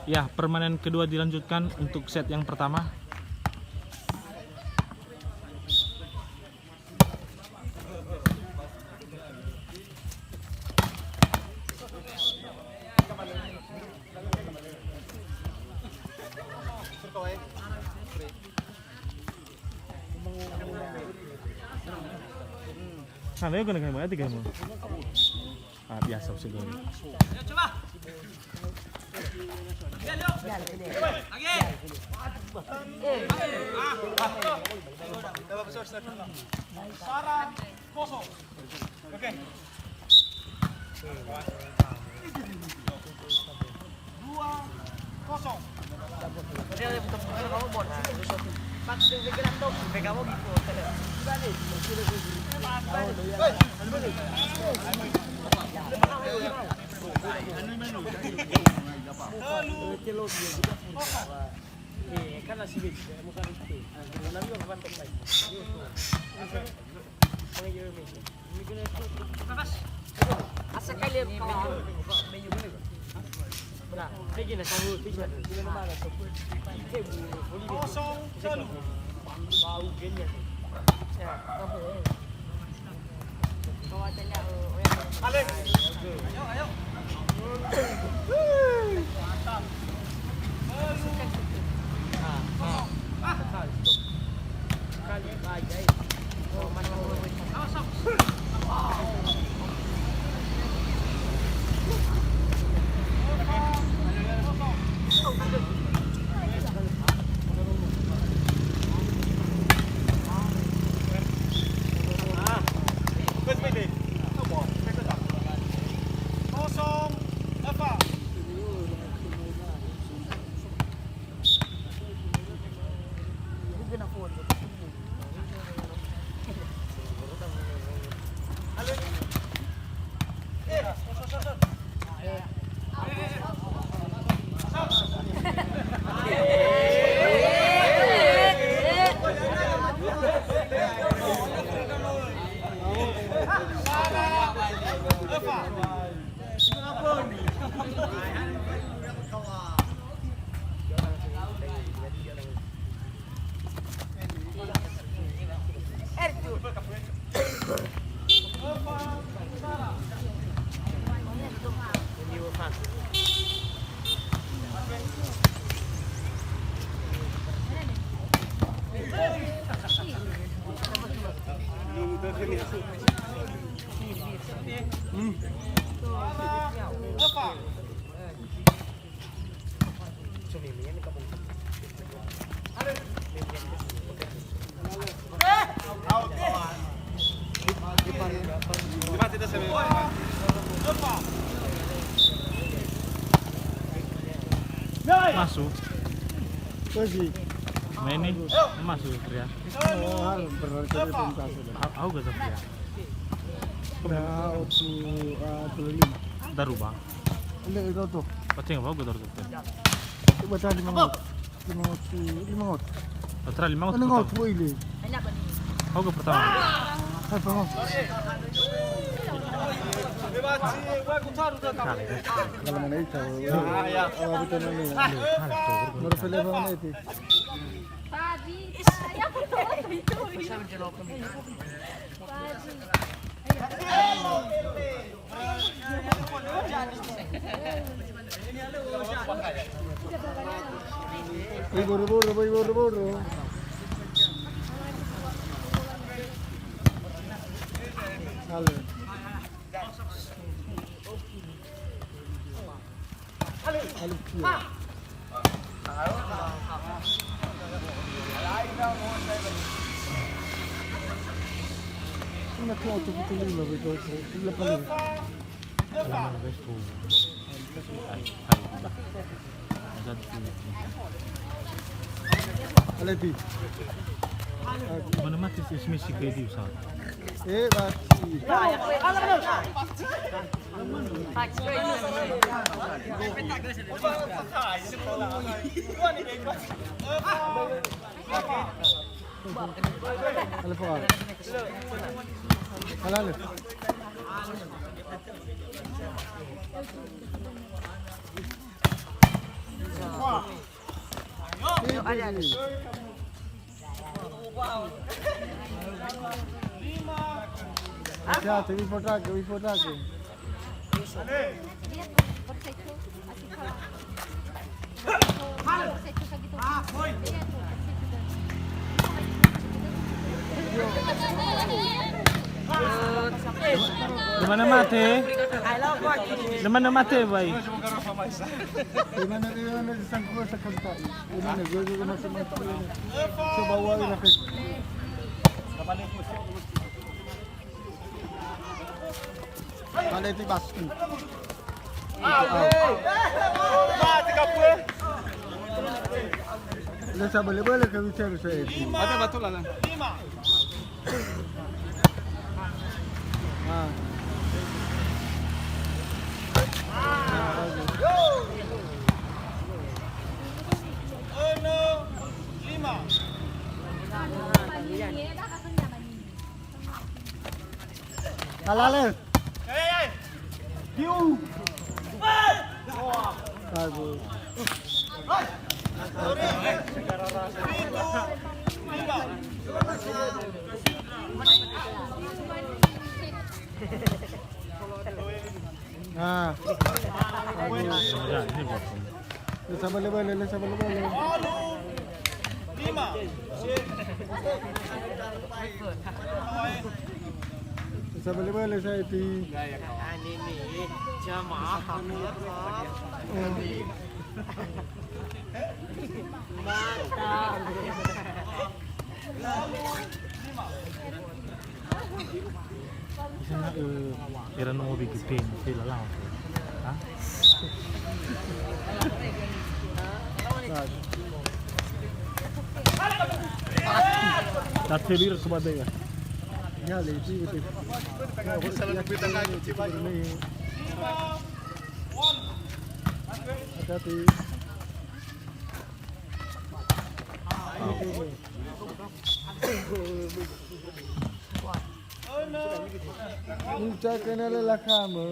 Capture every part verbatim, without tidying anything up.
Ya, permainan kedua dilanjutkan untuk set yang pertama. Nah, ayo kena kena tiga mau. Ah, biasa usah gol. Sarang kosong. Oke. Dua kosong. Telu kosong. Kosong telu. Ale. Ayo, ayo. Mantap. Kosong, Eva. Masuk. Masih. Main nih. Masuk, Pria. Oh, harus berarti tuntas. Au, au gak, Pria. Ya, waktu, eh, lima. Daruba. Enggak, itu tuh. Pacing apa gua daruba? Coba tadi mau. Lima ratus, lima ratus. Patra lima ratus. Lima ratus, bu, ini. Aku ke pertama. Hai, Bang. Kalau mana itu? Ah, ya. Apa betul ini? Baru film mana itu? Woi, buru-buru, woi, buru-buru. Halo. Halo. Una tua tu tu lima betul tu lima puluh. Aleti. Mana mati si Messi ke di usaha? Eh, mati. Halo, Pak. Halo, halo. Ayo, ada, ada. Hati-hati, wi fodrage, wi fodrage. Di mana mate? Di mana mate, Bai? Di mana, di mana di sangkua sakali ta'i? Di mana? Gua juga masih mati. Coba uang lah. Ada itu bas. Ada bale-bale ke bicara saya. Ada batu lalang. Ah. Halale. Tiu. Bagus. Ah. Bagus. Lesa bale-bale, lesa bale-bale. Lima. Lesa bale-bale saya ti. Ini nih, jamaah. Mata. Di sana, eh, era no bigi pen, te la lao. Ha? Da telir ke badai ya. Ya, le, itu, itu. Hati-hati. Uca kena lelakama.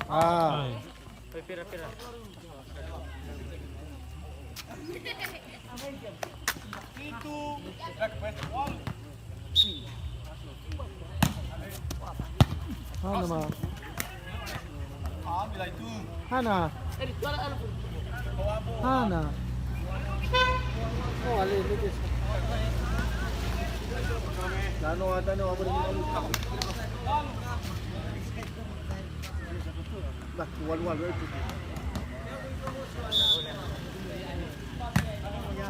Ah. Itu. Hana ma. Hana. Hana. Oh, ale, ini dia. Dano ada ni, apa ni? Nah, walu-walu itu.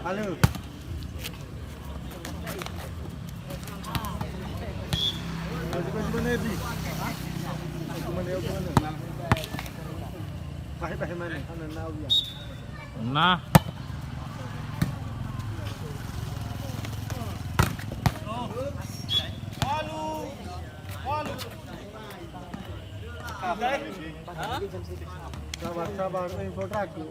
Halo. Masih, masih mana, Ebi? Masih mana, ya, mana? Pahe, pahe mana? Mana, Nawi, ya? Nah. Walu. Walu. Sabar, sabar, nih, Kodraku.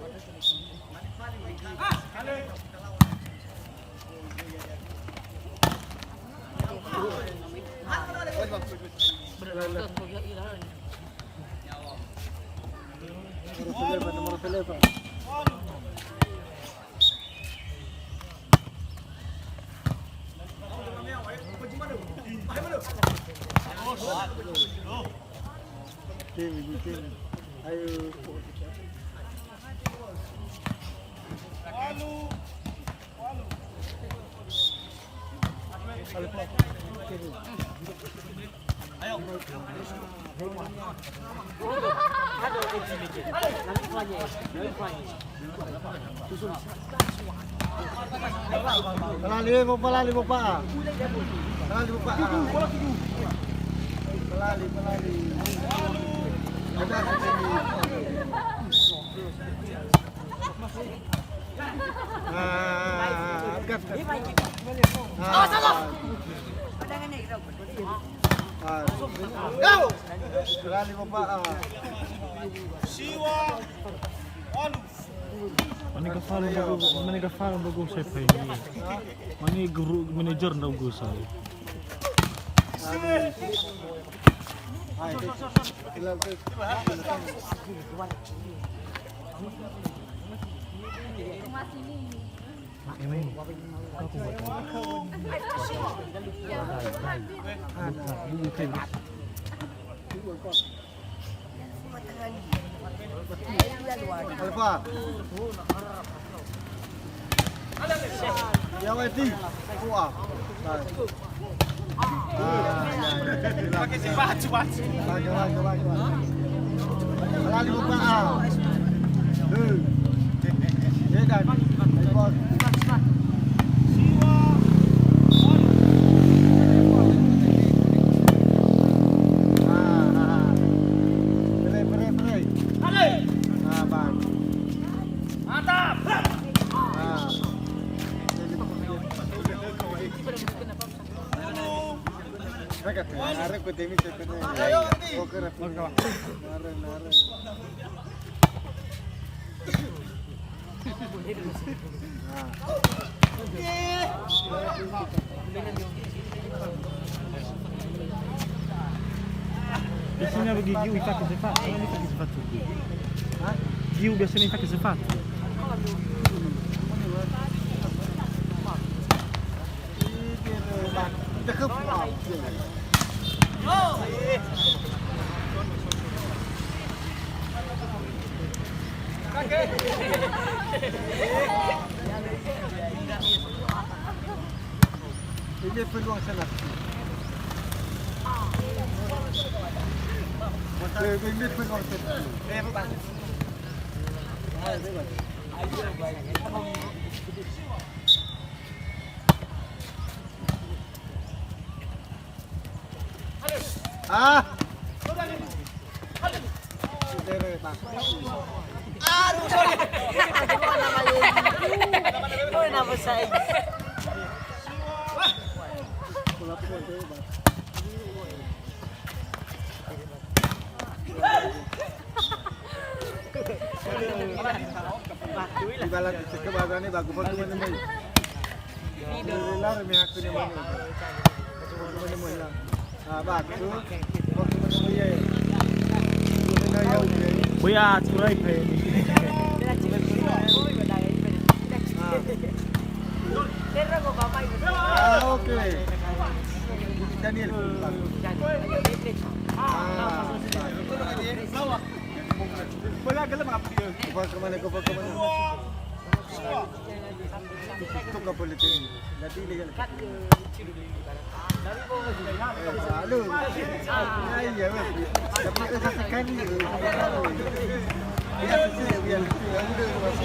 Nomor telepon, nomor telepon. Ayo. Pelali, eh, Bapak, pelali, Bapak. Pelali, Bapak. Pelali, pelali. Ada. Ah, gas, gas. Ah. Ah. Pelali, Bapak. Ah. Mane gafalö ndra'ugö, mane gafalö ndra'ugö sai paini. Mane guru, manajer ndra'ugö sai. Alfa. Ya, Wati. Kuat. Ah, ya, ya, ya. Pakai sepatu, Pak. Pakai, pakai, pakai, pakai. Lali buka, ah. Eh. Ya, Dan. Ayo, Bos. Ah, ah, ah. Pere, pere, pere. Ah, Bang. Mantap. Ah. Dekat, nare ku demi, ku demi. Ayo, Andi. Oke, Raffi. Nare, nare. Nah. Biasanya bagi giu ipake sepatu, ini pake sepatu. Hah? Giu biasanya ipake sepatu. Ini peluang seleksi. Eh, ini peluang seleksi. Ah. Aduh, sorry. Bola nama saya. Ibarat ke bahasanya bagus, bagus mana mai. Lari mehakuni mana. Ah, bagus. Bagus mana dia. Boya curai pe. Ah. Ah, oke. Daniel. Ah. Bola gelem apa dia? Kupas kemana, kupas kemana? Itu kapal itu. Jadi legal. Eh, malu. Ya, iya, Mas. Tapi itu satu kali. Iya, iya, iya. Ya udah, Mas.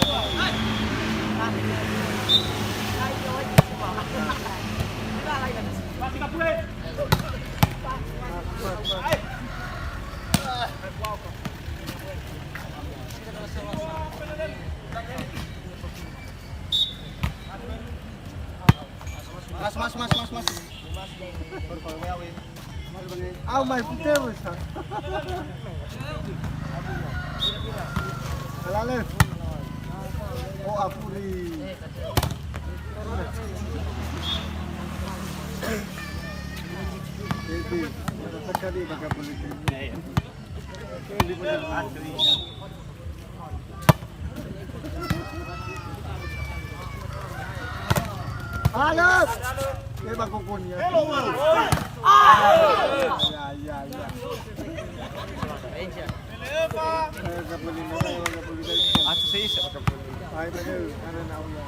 Mas, mas, mas, mas, mas. Au mai putewe sa. Alale. Oh, apuri. Jadi, ada sekali bakal politik. Halo. Eh, Bang Kokon, ya. Ya, ya, ya. Eh, kapal ini, kapal ini. Asu seis, kapal ini. Ayo, bener, ada nahu, ya.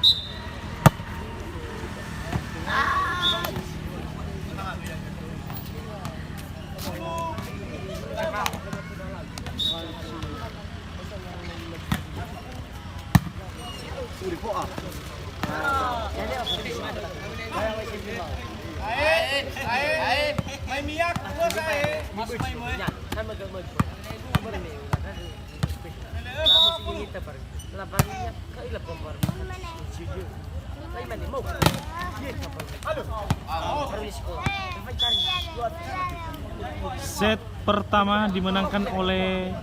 Set pertama dimenangkan oleh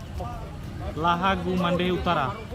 Lahagu Mandehe Utara.